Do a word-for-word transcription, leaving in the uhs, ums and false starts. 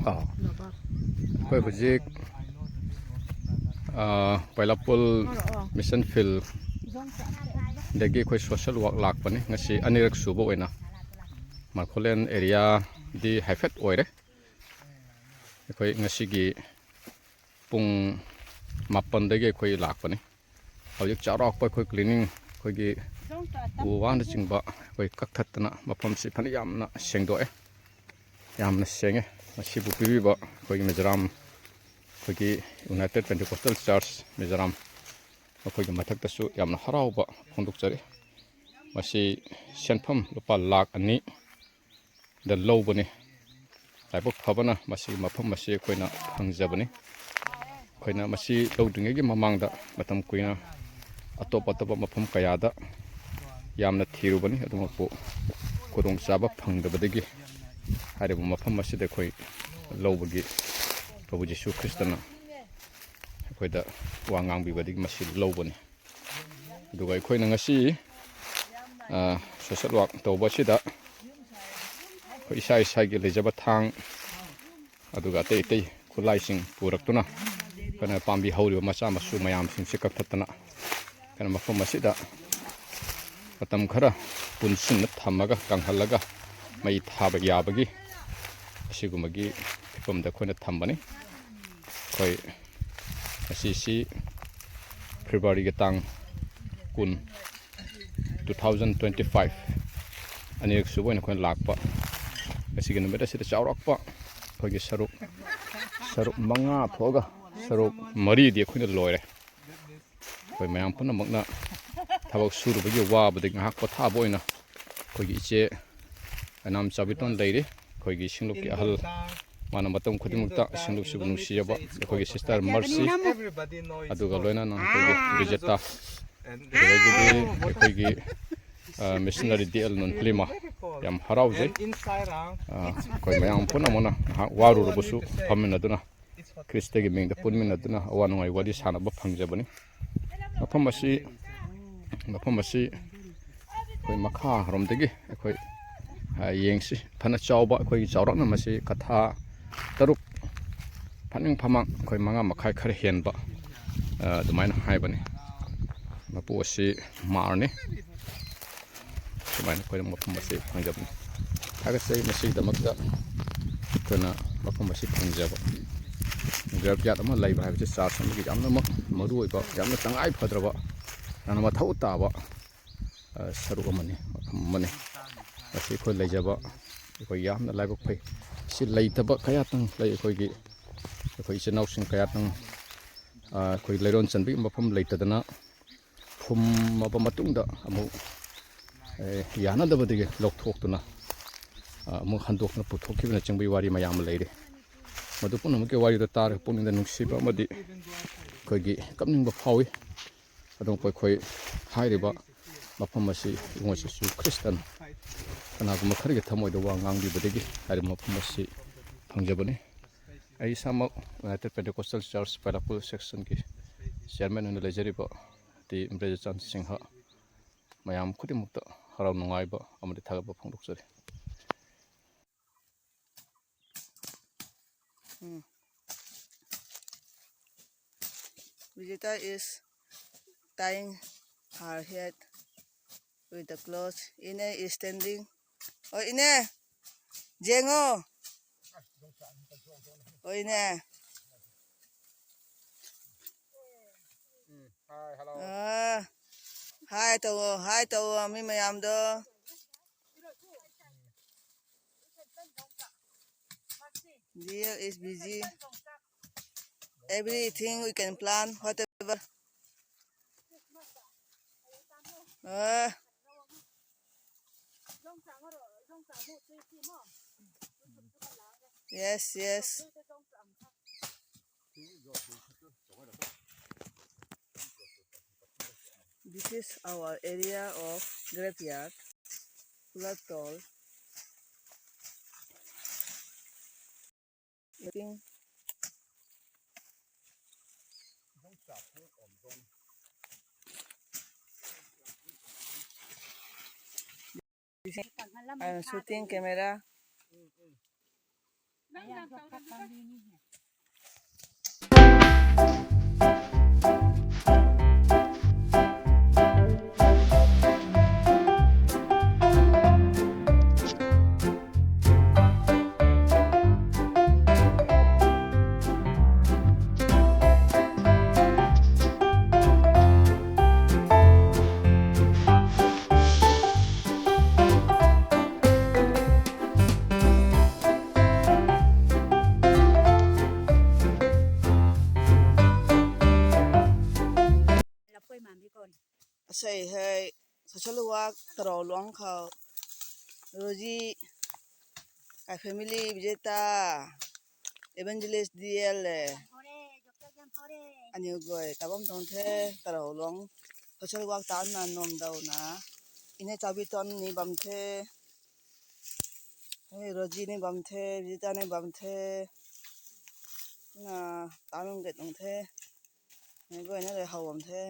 ꯑꯥ, ꯑꯩꯈꯣꯏ ꯍꯧꯖꯤꯛ, ꯑꯥ, ꯄꯩꯂꯥꯄꯨꯜ ꯃꯤꯁꯟ ꯐꯤꯜꯗꯒꯤ ꯑꯩꯈꯣꯏ ꯁꯣꯁꯦꯜ ꯋꯥꯛ ꯂꯥꯛꯄꯅꯤ꯫ ꯉꯁꯤ ꯑꯅꯤꯔꯛ ꯁꯨꯕ ꯑꯣꯏꯅ ꯃꯥꯔꯀꯣꯂꯦꯟ ꯑꯦꯔꯤꯌꯥꯗꯤ ꯍꯥꯏꯐꯦꯠ ꯑꯣꯏꯔꯦ꯫ ꯑꯩꯈꯣꯏ ꯉꯁꯤꯒꯤ ꯄꯨꯡ ꯃꯥꯄꯟꯗꯒꯤ ꯑꯩꯈꯣꯏ ꯂꯥꯛꯄꯅꯤ꯫ ꯍꯧꯖꯤꯛ ꯆꯥꯎꯔꯥꯛꯄ ꯑꯩꯈꯣꯏ ꯀ꯭ꯂꯤꯅꯤꯡ, ꯑꯩꯈꯣꯏꯒꯤ ꯎ ꯋꯥꯅꯆꯤꯡꯕ ꯑꯩꯈꯣꯏ ꯀꯛꯊꯠꯇꯅ ꯃꯐꯝꯁꯤ ꯐꯅ ꯌꯥꯝꯅ ꯁꯦꯡꯗꯣꯛꯑꯦ, ꯌꯥꯝꯅ ꯁꯦꯡꯉꯦ꯫ ꯃꯁꯤꯕꯨ ꯄꯤꯕꯤꯕ ꯑꯩꯈꯣꯏꯒꯤ ꯃꯤꯖꯣꯔꯥꯝ, ꯑꯩꯈꯣꯏꯒꯤ ꯌꯨꯅꯥꯏꯇꯦꯠ ꯄꯦꯟꯇꯤꯀꯣꯁꯇꯦꯜ ꯆꯔꯆ ꯃꯤꯖꯣꯔꯥꯝ, ꯃꯈꯣꯏꯒꯤ ꯃꯊꯛꯇꯁꯨ ꯌꯥꯝꯅ ꯍꯔꯥꯎꯕ ꯐꯣꯡꯗꯣꯛꯆꯔꯤ꯫ ꯃꯁꯤ ꯁꯦꯟꯐꯝ ꯂꯨꯄꯥ ꯂꯥꯈ ꯑꯅꯤꯗ ꯂꯧꯕꯅꯤ꯫ ꯂꯥꯏꯕꯛ ꯐꯕꯅ ꯃꯁꯤꯒꯤ ꯃꯐꯝ ꯑꯁꯤ ꯑꯩꯈꯣꯏꯅ ꯐꯪꯖꯕꯅꯤ꯫ ꯑꯩꯈꯣꯏꯅ ꯃꯁꯤ ꯂꯧꯗ꯭ꯔꯤꯉꯩꯒꯤ ꯃꯃꯥꯡꯗ ꯃꯇꯝ ꯀꯨꯏꯅ ꯑꯇꯣꯞ ꯑꯇꯣꯞꯄ ꯃꯐꯝ ꯀꯌꯥꯗ ꯌꯥꯝꯅ ꯊꯤꯔꯨꯕꯅꯤ, ꯑꯗꯨꯃꯛꯄꯨ ꯈꯨꯗꯣꯡꯆꯥꯕ ꯐꯪꯗꯕꯗꯒꯤ ꯍꯥꯏꯔꯤꯕ ꯃꯐꯝ ꯑꯁꯤꯗ ꯑꯩꯈꯣꯏ ꯂꯧꯕꯒꯤ ꯄ꯭ꯔꯚꯨ ꯖꯤꯁꯨ ꯈ꯭ꯔꯤꯁꯇꯅ ꯑꯩꯈꯣꯏꯗ ꯋꯥ ꯉꯥꯡꯕꯤꯕꯗꯒꯤ ꯃꯁꯤ ꯂꯧꯕꯅꯤ꯫ ꯑꯗꯨꯒ ꯑꯩꯈꯣꯏꯅ ꯉꯁꯤ, ꯑ, ꯁꯣꯁꯦꯜ ꯋꯥꯛ ꯇꯧꯕ ꯑꯁꯤꯗ ꯑꯩꯈꯣꯏ ꯏꯁꯥ ꯏꯁꯥꯒꯤ ꯂꯩꯖꯕ ꯊꯥꯡ, ꯑꯗꯨꯒ ꯑꯇꯩ ꯑꯇꯩ ꯈꯨꯠꯂꯥꯏꯁꯤꯡ ꯄꯨꯔꯛꯇꯨꯅ ꯑꯩꯈꯣꯏꯅ ꯄꯥꯝꯕꯤ ꯍꯧꯔꯤꯕ ꯃꯆꯥ ꯃꯁꯨ ꯃꯌꯥꯝꯁꯤꯡꯁꯤ ꯀꯛꯊꯠꯇꯅ ꯑꯩꯈꯣꯏꯅ ꯃꯐꯝ ꯑꯁꯤꯗ ꯃꯇꯝ ꯈꯔ ꯄꯨꯟꯁꯤꯟꯅ ꯊꯝꯃꯒ, ꯀꯪꯍꯜꯂꯒ ꯃꯩ ꯊꯥꯕ ꯌꯥꯕꯒꯤ ꯑꯁꯤꯒꯨꯝꯕꯒꯤ ꯐꯤꯕꯝꯗ ꯑꯩꯈꯣꯏꯅ ꯊꯝꯕꯅꯤ꯫ ꯑꯩꯈꯣꯏ ꯉꯁꯤꯁꯤ ꯐꯦꯕ꯭ꯔꯨꯋꯥꯔꯤꯒꯤ ꯇꯥꯡ ꯀꯨꯟ, two thousand twenty five, ꯑꯅꯤꯔꯛ ꯁꯨꯕ ꯑꯣꯏꯅ ꯑꯩꯈꯣꯏꯅ ꯂꯥꯛꯄ꯫ ꯉꯁꯤꯒꯤ ꯅꯨꯃꯤꯠ ꯑꯁꯤꯗ ꯆꯥꯎꯔꯥꯛꯄ ꯑꯩꯈꯣꯏꯒꯤ ꯁꯔꯨꯛ, ꯁꯔꯨꯛ ꯃꯉꯥ ꯊꯣꯛꯑꯒ ꯁꯔꯨꯛ ꯃꯔꯤꯗꯤ ꯑꯩꯈꯣꯏꯅ ꯂꯣꯏꯔꯦ꯫ ꯑꯩꯈꯣꯏ ꯃꯌꯥꯝ ꯄꯨꯝꯅꯃꯛꯅ ꯊꯕꯛ ꯁꯨꯔꯨꯕꯒꯤ ꯋꯥꯕꯗꯒꯤ ꯉꯥꯏꯍꯥꯛ ꯄꯣꯊꯥꯕ ꯑꯣꯏꯅ ꯑꯩꯈꯣꯏꯒꯤ ꯏꯆꯦ ꯑꯅꯥꯝ ꯆꯥꯕꯤꯇꯣꯟ ꯂꯩꯔꯤ, ꯑꯩꯈꯣꯏꯒꯤ ꯁꯤꯡꯂꯨꯞꯀꯤ ꯑꯍꯜ, ꯃꯥꯅ ꯃꯇꯝ ꯈꯨꯗꯤꯡꯃꯛꯇ ꯁꯤꯡꯂꯨꯞꯁꯤꯕꯨ ꯅꯨꯡꯁꯤꯖꯕ ꯑꯩꯈꯣꯏꯒꯤ ꯁꯤꯁꯇꯔ ꯃꯔꯁꯤ, ꯑꯗꯨꯒ ꯂꯣꯏꯅꯅ ꯑꯩꯈꯣꯏꯒꯤ ꯕꯤꯖꯦꯇꯥ, ꯑꯗꯨꯗꯒꯤꯗꯤ ꯑꯩꯈꯣꯏꯒꯤ, ꯑ, ꯃꯤꯁꯅꯔꯤ ꯗꯤ ꯑꯦꯜ ꯅꯣꯟꯐꯂꯤꯃ꯫ ꯌꯥꯝ ꯍꯔꯥꯎꯖꯩ꯫ ꯑ, ꯑꯩꯈꯣꯏ ꯃꯌꯥꯝ ꯄꯨꯝꯅꯃꯛꯅ ꯉꯥꯏꯍꯥꯛ ꯋꯥꯔꯨꯔꯕꯁꯨ ꯐꯝꯃꯤꯟꯅꯗꯨꯅ ꯈ꯭ꯔꯤꯁꯇꯒꯤ ꯃꯤꯡꯗ ꯄꯨꯟꯃꯤꯟꯅꯗꯨꯅ ꯑꯋꯥ ꯅꯨꯡꯉꯥꯏ ꯋꯥꯔꯤ ꯁꯥꯟꯅꯕ ꯐꯪꯖꯕꯅꯤ꯫ ꯃꯐꯝ ꯑꯁꯤ, ꯃꯐꯝ ꯑꯁꯤ ꯑꯩꯈꯣꯏ ꯃꯈꯥꯔꯣꯝꯗꯒꯤ ꯑꯩꯈꯣꯏ, ꯑ, ꯌꯦꯡꯁꯤ꯫ ꯐꯅ ꯆꯥꯎꯕ ꯑꯩꯈꯣꯏꯒꯤ ꯆꯥꯎꯔꯥꯛꯅ ꯃꯁꯤ ꯀꯊꯥ ꯇꯔꯨꯛ, ꯐꯅꯤꯡ ꯐꯃꯥꯡ ꯑꯩꯈꯣꯏ ꯃꯉꯥ ꯃꯈꯥꯏ ꯈꯔ ꯍꯦꯟꯕ, ꯑ, ꯑꯗꯨꯃꯥꯏꯅ ꯍꯥꯏꯕꯅꯤ꯫ ꯃꯄꯨ ꯑꯁꯤ ꯃꯥꯔꯅꯤ꯫ ꯁꯨꯃꯥꯏꯅ ꯑꯩꯈꯣꯏꯅ ꯃꯐꯝ ꯑꯁꯤ ꯐꯪꯖꯕꯅꯤ꯫ ꯊꯥꯒꯠꯆꯔꯤ꯫ ꯃꯁꯤꯒꯤꯗꯃꯛꯇ ꯑꯩꯈꯣꯏꯅ ꯃꯐꯝ ꯑꯁꯤ ꯐꯪꯖꯕ꯫ Graveyard ꯑꯃ ꯂꯩꯕ ꯍꯥꯏꯕꯁꯤ church ꯑꯃꯒꯤ ꯌꯥꯝꯅꯃꯛ ꯃꯔꯨ ꯑꯣꯏꯕ, ꯌꯥꯝꯅ ꯇꯉꯥꯏ ꯐꯗ꯭ꯔꯕ, ꯌꯥꯝꯅ ꯃꯊꯧ ꯇꯥꯕ, ꯑ, ꯁꯔꯨꯛ ꯑꯃꯅꯤ, ꯃꯐꯝ ꯑꯃꯅꯤ꯫ ꯃꯁꯤ ꯑꯩꯈꯣꯏ ꯂꯩꯖꯕ, ꯑꯩꯈꯣꯏ ꯌꯥꯝꯅ ꯂꯥꯏꯕꯛ ꯐꯩ꯫ ꯁꯤ ꯂꯩꯇꯕ ꯀꯌꯥꯇꯪ ꯂꯩ ꯑꯩꯈꯣꯏꯒꯤ, ꯑꯩꯈꯣꯏ ꯏꯆꯤꯟ ꯏꯅꯥꯎꯁꯤꯡ ꯀꯌꯥꯇꯪ, ꯑ, ꯑꯩꯈꯣꯏ ꯂꯩꯔꯣꯟ ꯆꯟꯕꯒꯤ ꯃꯐꯝ ꯂꯩꯇꯗꯅ ꯐꯨꯝꯃꯕ ꯃꯇꯨꯡꯗ ꯑꯃꯨꯛ, ꯑꯦ, ꯌꯥꯅꯗꯕꯗꯒꯤ ꯂꯧꯊꯣꯛꯇꯨꯅ, ꯑ, ꯑꯃꯨꯛ ꯍꯟꯗꯣꯛꯇꯨꯅ ꯄꯨꯊꯣꯛꯈꯤꯕꯅꯆꯤꯡꯕꯒꯤ ꯋꯥꯔꯤ ꯃꯌꯥꯝ ꯑꯃ ꯂꯩꯔꯤ꯫ ꯃꯗꯨ ꯄꯨꯝꯅꯃꯛꯀꯤ ꯋꯥꯔꯤꯗꯣ ꯇꯥꯔꯒ ꯄꯨꯛꯅꯤꯡꯗ ꯅꯨꯡꯁꯤꯕ ꯑꯃꯗꯤ ꯑꯩꯈꯣꯏꯒꯤ ꯀꯞꯅꯤꯡꯕ ꯐꯥꯎꯏ꯫ ꯑꯗꯨꯝ ꯑꯩꯈꯣꯏ ꯍꯥꯏꯔꯤꯕ ꯃꯐꯝ ꯑꯁꯤ ꯏꯕꯨꯡꯉꯣ ꯖꯤꯁꯨ ꯈ꯭ꯔꯤꯁꯇꯅ ꯀꯅꯥꯒꯨꯝꯕ ꯈꯔꯒꯤ ꯊꯃꯣꯏꯗ ꯋꯥ ꯉꯥꯡꯕꯤꯕꯗꯒꯤ ꯍꯥꯏꯔꯤꯕ ꯃꯐꯝ ꯑꯁꯤ ꯐꯪꯖꯕꯅꯤ꯫ ꯑꯩ ꯏꯁꯥꯃꯛ United Pentecostal Church ꯕꯥꯏꯂꯥꯄꯨꯔ sectionꯒꯤ chairman ꯑꯣꯏꯅ ꯂꯩꯖꯔꯤꯕ ꯇꯤ ꯕ꯭ꯔꯖꯆꯥꯟ ꯁꯤꯡꯍ ꯃꯌꯥꯝ ꯈꯨꯗꯤꯡꯃꯛꯇ ꯍꯔꯥꯎ ꯅꯨꯡꯉꯥꯏꯕ ꯑꯃꯗꯤ ꯊꯥꯒꯠꯄ ꯐꯣꯡꯗꯣꯛꯆꯔꯤ꯫ Hmm. Vijita is tying her head with the cloth. Ine is standing. Oh, Ine! Jengo! Oh, Ine! Ah, hi, ꯇꯧꯋꯣ, hi, ꯇꯧꯋꯣ, ꯃꯤ ꯃꯌꯥꯝꯗꯣ꯫ Dear is busy. Everything we can plant, whatever. Ah. Yes, yes. This is our area of graveyard, Kulatol. Looking. I'm shooting camera. Asei hai social work tarau luang khou Roji, kai family, Vijeta, Evangelist D L le. Aniu guay tabam tuang the, tarau luang social work ta na nuam daw na. Ine chabi ton ni bam the. Hei, Roji ni bam the, Vijeta ni bam the. Na, tanung ke tuang the. Hei, guay na le how bam the.